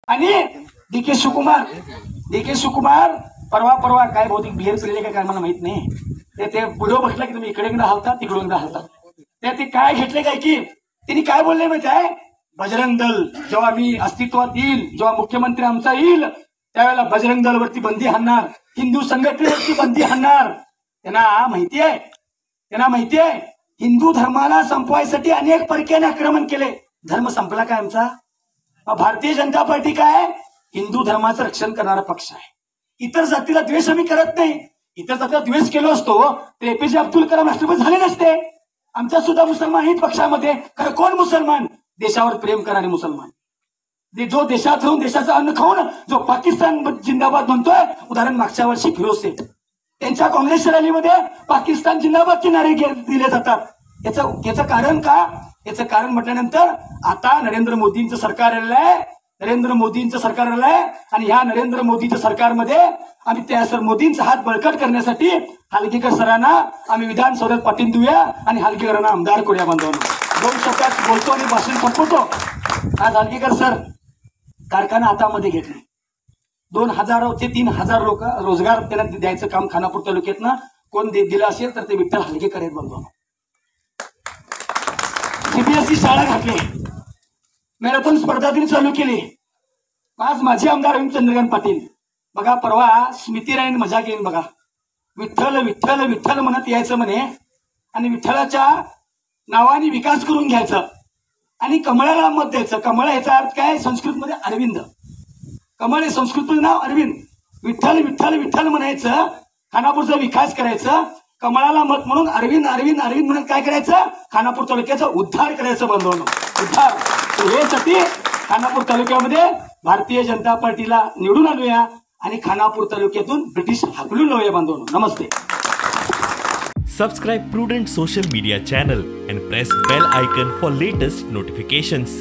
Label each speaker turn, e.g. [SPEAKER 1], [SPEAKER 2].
[SPEAKER 1] आणि D K Shivakumar, D K Shivakumar परवा परवा काय बहुतेक बिअर पिलेले काय काय मला माहित नाही, ते ते व्हिडिओ बघितला की तुम्ही इकडे इकडे हलतात तिकडून इकडे हलतात, ते ते काय घेतले काय की त्यांनी काय बोलले माहिती आहे, बजरंग दल जेव्हा मी अस्तित्वात येईल, जेव्हा मुख्यमंत्री आमचा येईल त्यावेळेला बजरंग दल वरती बंदी हाणणार, हिंदू संघटनेवरती बंदी हाणणार। त्यांना माहिती आहे, त्यांना माहिती आहे हिंदू धर्माला संपवायसाठी अनेक परक्याने आक्रमण केले। धर्म संपला काय आमचा? भारतीय जनता पार्टी काय हिंदू धर्माचं रक्षण करणारा पक्ष आहे। इतर जातीला द्वेष आम्ही करत नाही। इतर जातीला द्वेष केलो असतो तर एपीजे अब्दुल कलाम राष्ट्रपती झाले नसते। आमच्या सुद्धा मुसलमान आहेत पक्षामध्ये, खरं कोण मुसलमान? देशावर प्रेम करणारे मुसलमान, जो देशात राहून देशाचं अन्न खाऊन जो पाकिस्तान जिंदाबाद म्हणतोय। उदाहरण मागच्या वर्षी फिरोज शेख त्यांच्या काँग्रेसच्या रॅलीमध्ये पाकिस्तान जिंदाबादचे नारे दिले जातात। याचं कारण का? याचं कारण म्हटल्यानंतर आता नरेंद्र मोदींचं सरकार आलेलं आहे, नरेंद्र मोदींचं सरकार आलं आहे आणि ह्या नरेंद्र मोदींच्या सरकारमध्ये आम्ही त्या सर मोदींचा हात बळकट करण्यासाठी हलगीकर सरांना आम्ही विधानसभेत पाठिंबा देऊया आणि हलगीकरांना आमदार करूया। बांधवांनो, 2 शब्दात बोलतो आणि भाषण संपवतो। आज हलगीकर सर कारखाना हातामध्ये घेतले, 2000 ते 3000 लोक रोजगार त्यांना द्यायचं काम खानापूर तालुक्यातनं कोण दिलं असेल तर ते विठ्ठल हलगीकर आहेत। बांधवांनो, सीबीएसई शाळा घातली, मॅरेथॉन स्पर्धा त्यांनी चालू केली। आज माजी आमदार चंद्रकांत पाटील बघा, परवा स्मृती इराणी मजा केली बघा, विठ्ठल विठ्ठल विठ्ठल म्हणत यायचं म्हणे आणि विठ्ठलाच्या नावाने विकास करून घ्यायचं आणि कमळाला मत द्यायचं। कमळ याचा अर्थ काय? संस्कृतमध्ये अरविंद, कमळ हे संस्कृतमध्ये नाव अरविंद। विठ्ठल विठ्ठल विठ्ठल म्हणायचं, खानापूरचा विकास करायचं, कमळाला मत म्हणून अरविंद अरविंद अरविंद म्हणून काय करायचं? खानापूर तालुक्याचा उद्धार करायचं बांधवांनो, उद्धार। हे खानापूर तालुक्यामध्ये भारतीय जनता पार्टीला निवडून आणूया आणि खानापूर तालुक्यातून ब्रिटिश हाकलून लावूया बांधवांनो। नमस्ते।
[SPEAKER 2] Subscribe Prudent social media channel and press bell icon for latest notifications.